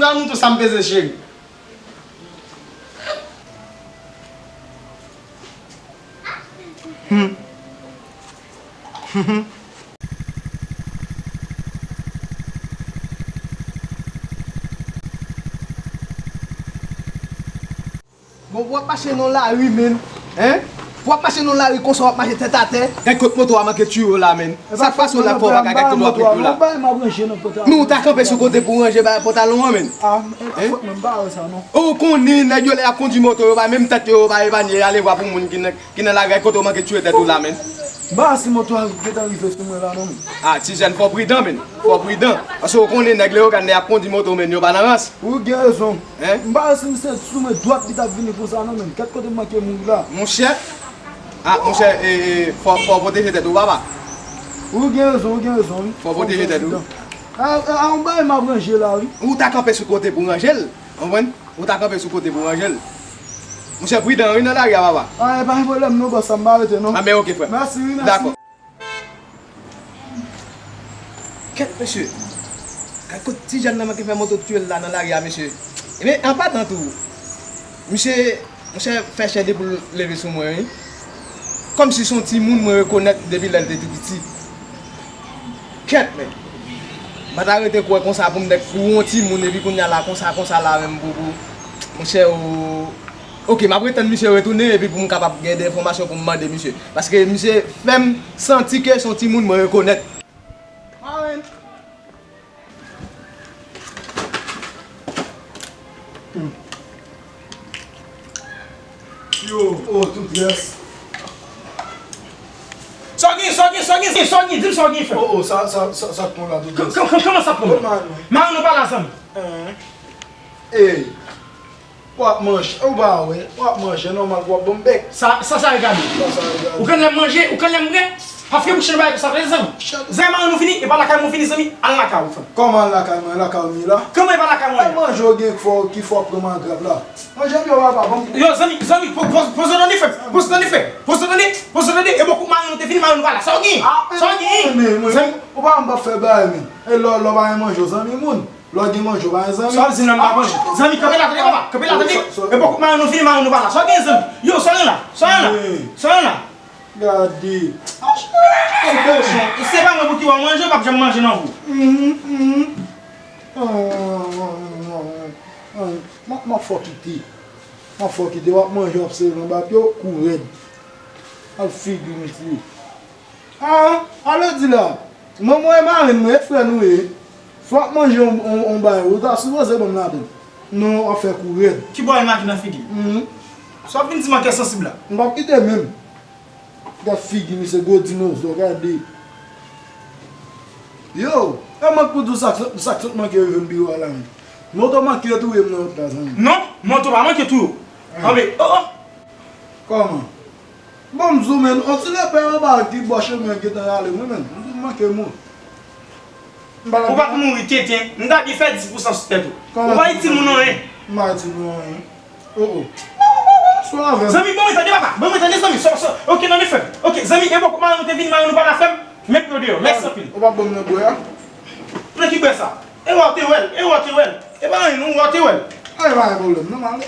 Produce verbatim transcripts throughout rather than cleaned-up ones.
Ba nou tou sa m peze, cheri. Hmm. Bon, w ap mache nan lari, menn. Hein? W ap mache nan lari konsa, w ap mache tèt atè. Gad kot moto a manke tiyo la, menn. Sa k pase w la, fò w pa ka gad kote w ap met yo la. Men w ta kanpe sou kote pou w ranje bagay pantalon an, menn. Hein? Ou konnen nèg yo lè y ap kondui moto, yo pa menm tèt yo, yo pa epanye, ale vwa pou moun ki nan, ki nan lari, gad kote w manke tiyo tèt ou la, menn. M pa wè si moto a gentan rive sou mwen la, non, menn. Ah, ti jèn, fò w pridan, menn. Fò w pridan. Paske w konnen nèg lè yo gad lè y ap kondui moto, menn, yo pa nan rans. Ou gen rezon. Hein? M pa wè si misye sou mwen dwat li t ap vini konsa non, menn. Kèt kote m manke mouri la. Monchè. Ah, monchè, e, e, fò, fò w pwoteje tèt ou, papa. Ou gen rezon, ou gen rezon, wi. Fò w pwoteje tèt ou. A, a, a, yon bagay m ap ranje la, wi. Ou ta kanpe sou kote pou w ranje l. Konprann? Ou ta kanpe sou kote pou w ranje l. Monchè, pridan, wi, nan lari a, papa. A, e pa gen pwoblèm non, bòs, sa m pa rete non. A, men oke, frè. Mèsi, wi, mèsi. Dakò. Kèt, mesye. Gad kot ti jèn nan manke fè moto tiye l la nan lari a, mesye. Ebyen, an patan tou, misye, monchè, fè chè depi l leve sou mwen, wi. Kòmsi se yon timoun mwen rekonèt depi lè l te tou piti. Kèt, men. M pa ta rete kwè konsa pou m nèk pou yon timoun, epi kounye a la konsa, konsa la menm pou, pou, monchè, o. Oke, m ap ret tann misye retounen epi pou m kapab gen de enfòmasyon pou m mande misye. Paske misye fè m santi ke se yon timoun mwen rekonèt. Marenn. Hmm. Yo, oh, tout rès. Sa w gen, sa w gen, sa w gen, sa w gen, di m sa w gen fè. Oh, oh, sa, sa, sa, sa k pran la, tout rès. Kòman sa pran? Marenn ou pa la, zanmi. Ey. W ap manje, ou pa wè, w ap manje nòmal pou w ap ban m bèk. Sa, sa, sa regade. Sa, sa regade. Ou konn lè m manje, ou konn lè m prè. Pa fè bouch nan bagay konsa, tande zanmi. Zanmi, marenn nou fini, e pa lakay mwen fini, zanmi, al lakay ou, frè. Kòman al lakay mwen, lakay ou m ye la? Kòman e pa lakay mwen? Ay, manje w gen fò, ki fò pran m agrab la. Manje m yo, papa, ban m. Yo, zanmi, zanmi, po-, po-, poze tande, frè. Poze tande, frè. Poze tande, poze tande, e bòkò marenn nou te fini, marenn nou pa la. Sa w gen? Sa w gen? Zanmi, ou pa m p ap fè bagay, men. E lò, lò pa gen manje w, zanmi moun. Lè w gen manje, w pa gen zanmi. Sa w ap di m la, m pa manje. Zanmi, kanpe la, tande, papa. Kanpe la, tande. E poko marenn nou fini, marenn nou pa la. Sa w gen, zanmi? Yo, sa w gen la? Sa w gen la? Sa w gen la? Gade. Kochon. E se pa mwen pou ki w ap manje, w p ap janm manje non, pou. M ap, m ap fè w kite. M ap fè w kite. W ap manje, w ap sere nan bab yo, kou rèd. Al figi misye. Ah, ale di la. Manman e marenn mwen, e frè nou ye. Fò w ap manje yon, yon, yon bagay, ou ta sipoze ban m ladan. Non, w ap fè kou rèd. Ki bò w maki nan figi m? Mhm. Sa w ap vin di m an kè sansib la? M p ap kite menm. Gad figi misye, gwo dinozò, gade. Yo, e mwen k pou di w sa k sot, sa k sot manke rive m biwo a la menm. Moto manke touye m nan wout la, zanmi. Non, moto pa manke touye w. Ah. Anben, oh, oh. Kòman? Bon, m di w, menn, on ti lepè anba ki bò chemen an gentan rale mwen, menn. M di w m manke mò. Ou pa t mouri tenten. M ta byen fè dis pousan sou tèt ou. Ou pa itil moun anyen. M pa itil moun anyen. Oh, oh. Sou avè m. Zanmi, bon, mwen tande, papa. Bon, mwen tande, zanmi. So, so, ok, nan men frè m. Ok, zanmi, e bò kote marenn nou te vini, marenn nou pa la, frè m. Met yo deyò. Mèsi anpil. Ou pa ban m nan bwè a? Nan ki bwè sa? E wè w te wè l, e wè w te wè l. E pa anyen non, wè w te wè l. Anyen pa gen pwoblèm, non, m ale.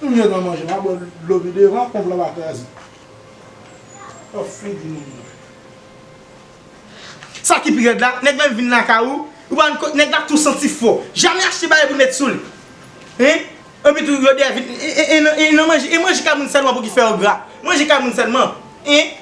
Nou gentan manje, m a bwè dlo pi devan, ponp lan pa kraze. Ò, figi moun nan. Sa ki pi rèd la, nèg la vin lakay ou, ou pa konn kot nèg la tou santi fò. Jamè achte bagay pou met sou li. Hein? Epi tou, yo dèyè vin, e, e, e, e, e nan manje, e manje kay moun sèlman pou ki fè yo gra. Manje kay moun sèlman. Hein?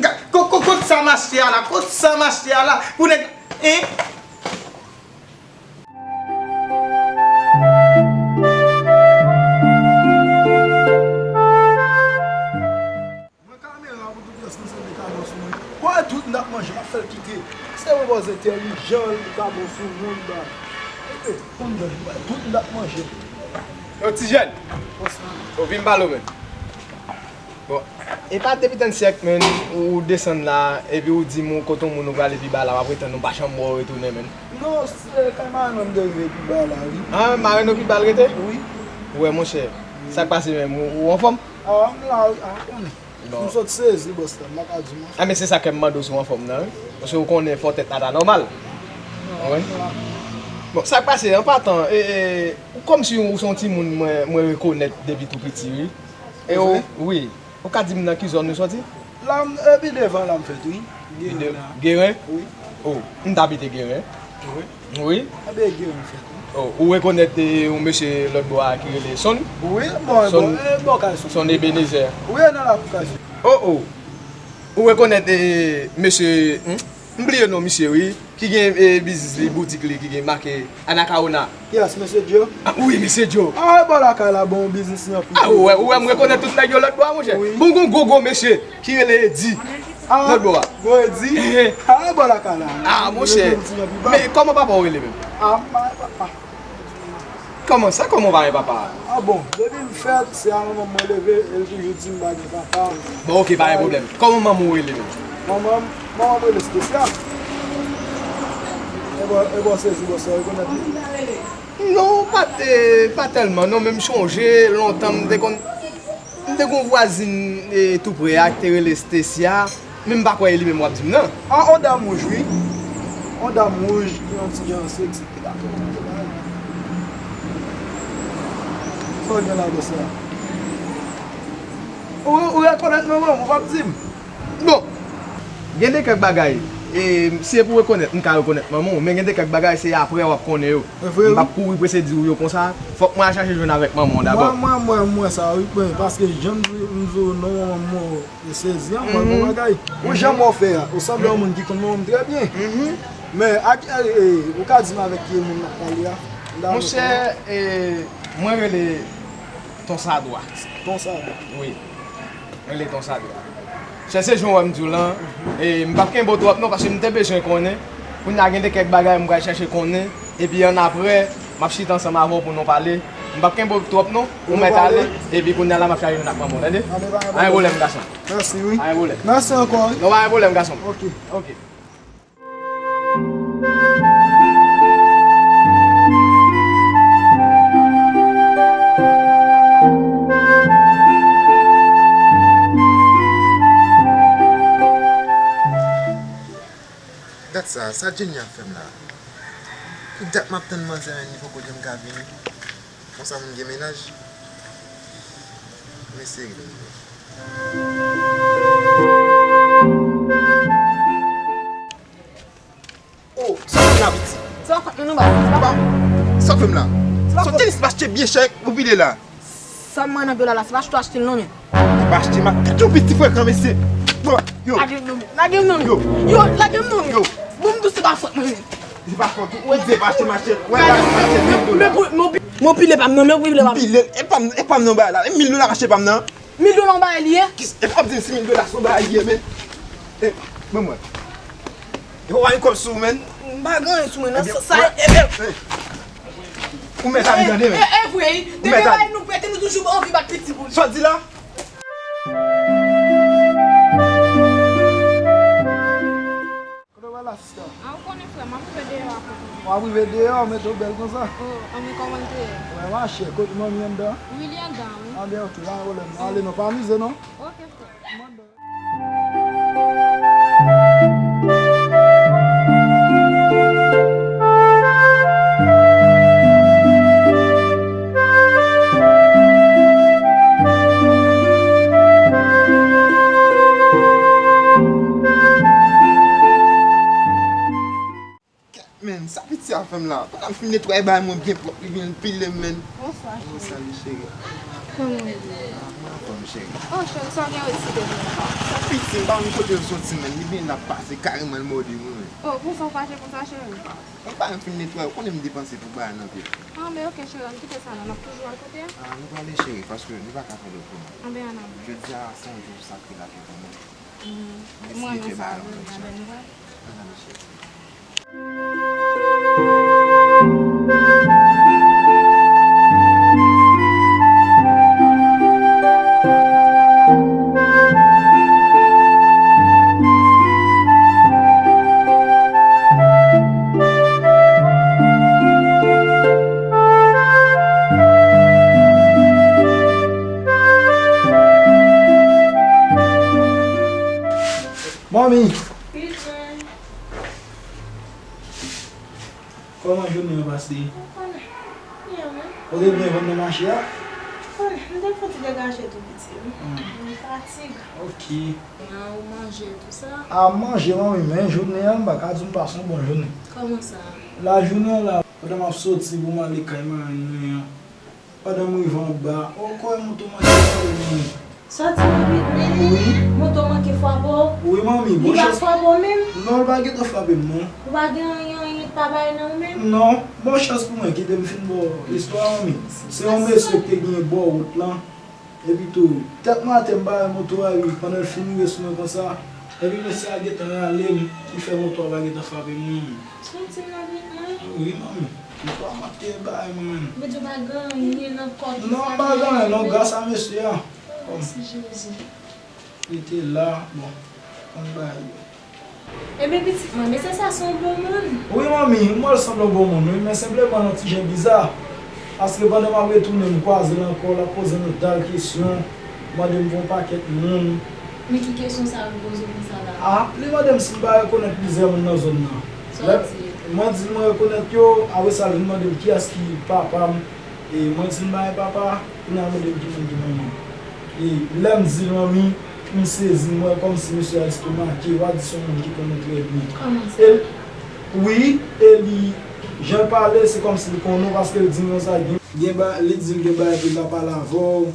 Ga-, ko-, ko-, kot sa m achte a la? Kot sa m achte a la? Pou nèg, hein? Mwen kamera pou tout rès nan sèl de kabòs mwen. Kwè tout n ap manje, m ap fè l kite. Se yon bòz entèlijan, li kabòs sou moun ba. Epe, konn dan, kwè tout n ap manje. Yo, ti jèn. Bòs la. Yo, vin pale w, men. Bon, e pa depi tann syèk, men, ou desann la, epi ou di m ou kote yon moun ou prale pi ba la, w ap ret tann ou pa janm wè w retounen, men. Non, se kay marenn mwen m te rive pi ba la, wi. Ah, marenn ou pi ba l rete? Wi. Ou wè, monchè, sa k pase menm, ou, ou anfòm? Ah, m la, wi, ah, konnen. Bon. M sot sezi, bòs la, m pa ka di w, non. Ah, men se sa ke m mande w si w anfòm nan, wi. Paske ou konnen fò tèt la ta nòmal. Non, wi. M la. Bon, sa k pase, an patan, e, e, ou kòmsi ou se yon timoun mwen, mwen rekonèt depi tou piti, wi. E ou, wi. Ou ka di m nan ki zòn ou sòti? La, m, e, pi devan la m fèt, wi. Geren la. Geren? Wi. Oh, m t abite Geren. Wi. Wi. Ebyen, Geren m fèt, wi. Oh, ou rekonèt, e, yon mesye lòt bò a ki rele Son? Wi, bon, Son, bon, e, bò kay Son. Son Ebenezer. Wi, nan lakou kay Son. Oh, oh. Ou rekonèt, e, mesye, hmm? M bliye non misye, wi. Ki gen, e, biznis li, boutik li, ki gen make Anacaona. Kiyès, mesye Joe? Ah, wi, mesye Joe. Ah, e bò lakay la, bon, biznis li anpil. Ah, ou wè, ou wè, m rekonèt tout nèg yo lòt bò a, monchè. Wi. Bon, gon gwo, gwo mesye ki rele Edi. Ah, lòt bò a. Gwo Edi? Eh, eh. Ah, e bò lakay la. Ah, monchè. Men kòman papa w rele menm? Ah, m pa gen papa. Kòman sa? Kòman w pa gen papa a? Ah bon, depi m fèt, se a manman m mwen leve, e l toujou di m pa gen papa. Bon, oke, pa gen pwoblèm. Kòman manman w rele menm? Manman m, manman m rele Specia. E bò, e bò sezi, bò sa, w rekonèt li? Non, pa t, e, pa tèlman, non, men m chonje, lontan m te konn M te gon vwazin, e, tou pre a ki te rele Stecia, men m pa kwè e li menm w ap di m nan. A, on dam wouj, wi. On dam wouj ki yon ti jan seksi, ki ta tou. Sa w gen la de sa? Ou, ou rekonèt manman m, ou p ap di m? Bon, gen de kèk bagay, e, si e pou rekonèt, m ka rekonèt manman w, men gen de kèk bagay, se aprè w ap konnen yo. E vre, wi. M p ap kouri prese di w yo konsa, fòk mwen al chache jwenn avèk manman w dabò. Mwen, mwen, mwen, mwen sa, wi, mwen, paske jan m di, m di w non, manman m, mwen, e sezi an, mwen, bon bagay. Ou jan m wè w fè a, ou sanble yon moun ki konn manman m trè byen. Men, ak, e, e, ou ka di m avèk ki moun m ap pale a? Monchè, e, mwen rele Ton Sadwa. Ton Sadwa. Wi. Rele Ton Sadwa. Chèche jan w wè m di w lan, e, m p ap kenbe w twòp non, paske m te bezwen konnen. Kounye a gen de kèk bagay m pral chèche konnen, epi annapre, m ap chita ansanm avè w pou nou pale. M p ap kenbe w twòp non, ou mèt ale, epi kounye a la m ap chaje vin ak manman w, tande? Anben, pa gen pwoblèm. Pa gen pwoblèm, gason. Mèsi, wi. Pa gen pwoblèm. Mèsi ankò, wi. Non, pa gen pwoblèm, gason. Oke. Oke. Dat sa, sa Jenny ap fè m la? Ki dat m ap tann manzè a, li poko janm ka vini? Konsa moun gen mennaj? Men serye. Oh, sa w fè m la, piti? Se pa fòt mwen non, baz. Se pa fòt mwen. Sa w fè m la? Se pa fòt mwen. Son tenis m achte byen chè, ou pile la. Sa m nan dola la, se pa achte achte l non, men. Ou pa achte ma tèt yon piti frekan, mesye. Bon, yo. Lage m non, men. Lage m non, men. Yo. Yo, lage m non, men. Yo. Bon, m di w se pa fòt mwen, men. Se pa fòt ou, ou di pa achte machèt. Wè, pa achte mil dola. Men pou, men pou, men pile pa m non, men pile pa m. Pile, e pa m, e pa m non, bay la. E mil dola machèt pa m nan. Mil dola yon bagay li ye? Kis-, e pa di m si mil dola se yon bagay li ye, men. E, ban mwen. E pa gen kòb sou ou, men. M pa gen anyen sou mwen, nan sa, sa, e, e. Ou mèt ale tande, men. E, e, e vre, wi. Depi bay nou prete, nou toujou anvi bat piti pou li. Sa w di la? Kote w pral la, sista? A, ou konnen, frè m, m ap rive deyò a kote w. W ap rive deyò, mete w bèl konsa. Oh, anben, kòman l te ye? Wè, machè, kote manmi anndan? Wi, li anndan, wi. Anben, oke, pa gen pwoblèm. Ale non, pa amize non. Oke, frè. M anndan. Men, sa piti a fè m la. Pandan m fin netwaye bagay mwen byen pwòp, li vin pile m, men. Bonswa, cheri. Salut, cheri. Kòman w ye? Ah, mwen anfòm, cheri. Oh, cheri, sa w gen resi de mwen? Sa piti, m pa konn kote l soti, men. Li vin, l ap pase, kareman l mòde mwen, men. Oh, pou sa w fache konsa, cheri? Mwen pa menm fin netwaye, ou konnen m depanse pou bagay nan pye. Ah, men oke, cheri, ann kite sa la, n ap toujou al kote a? Ah, nou prale, cheri, paske nou pa ka fè l otreman. Anben, ann ale. Jodi a, se yon jou sakre la ke pou mwen. Mhm. M renmen sa vre, ann ale, nou prale. Ann ale, cheri. Mami! Wi, frè. Ou te byen jwenn nan mache a? Wi, m te fè yon ti degaje tou, pitit. M fatige. Ok. Nan ou manje tou sa? A, manje, manmi, men jounen an, m pa ka di w m pase yon bon jounen. Kòman sa? Lajounen an la, pandan m ap soti pou m ale kay marenn mwen an, pandan m rive anba, o, kwè moto manke frape m, manmi. Sòti rapid, men moto manke frape w? Wi, manmi, bon chans. Li pa frape w menm? Non, li pa gentan frape m, non. Ou pa gen anyen, anyen ki pa bay nan ou menm? Non, bon chans pou mwen, kite m fin ba w istwa a, manmi. Se yon mesye ki te genyen bò wout lan. Epi tou, tèt maten m bare moto a, epi pandan l fin rive sou mwen konsa, epi mesye a gentan rale m, ki fè moto a pa gentan frape m, manmi. Sòti rapid, non? Wi, manmi. Moto a manke bay mwen. Ou di w pa gen anyen nan kò ki frape w? Non, m pa gen anyen, non, gras a mesye a. Mèsi, Jezi. Li te la, bon, konn bagay yo. Ebyen, pitit mwen, mesye sa se yon bon moun? Wi, manmi, m wè l sanble yon bon moun, wi, men senpleman yon ti jan biza. Paske pandan m ap retounen, m kwaze l ankò, l ap poze m yon dal kesyon, mande m pou yon pakèt moun. Men ki kesyon sa yo poze w konsa la? A, li mande m si m pa rekonèt plizyè moun nan zòn nan. Sa w di? Mwen di l mwen rekonèt yo, apre sa l vin mande m kiyès ki papa m. E mwen di l m pa gen papa, kounye a l mande m ki moun ki manman m. E lè m di l, manmi, m sezi, m wè kòmsi mesye a estomake, w a di se yon moun ki konnen w trè byen. Kòman sa? E, wi, e li, jan l pale, se kòmsi l konnen w, paske l di m konsa, gen, gen ba, li di l gen bagay pou l ta pale avè w,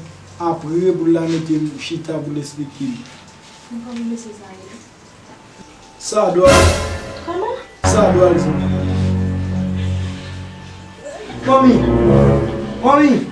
apre pou l ta mete m chita pou l esplike m. Men kòman mesye sa ye? Sa dwa. Kòman? Sa dwa l di. Manmi! Manmi!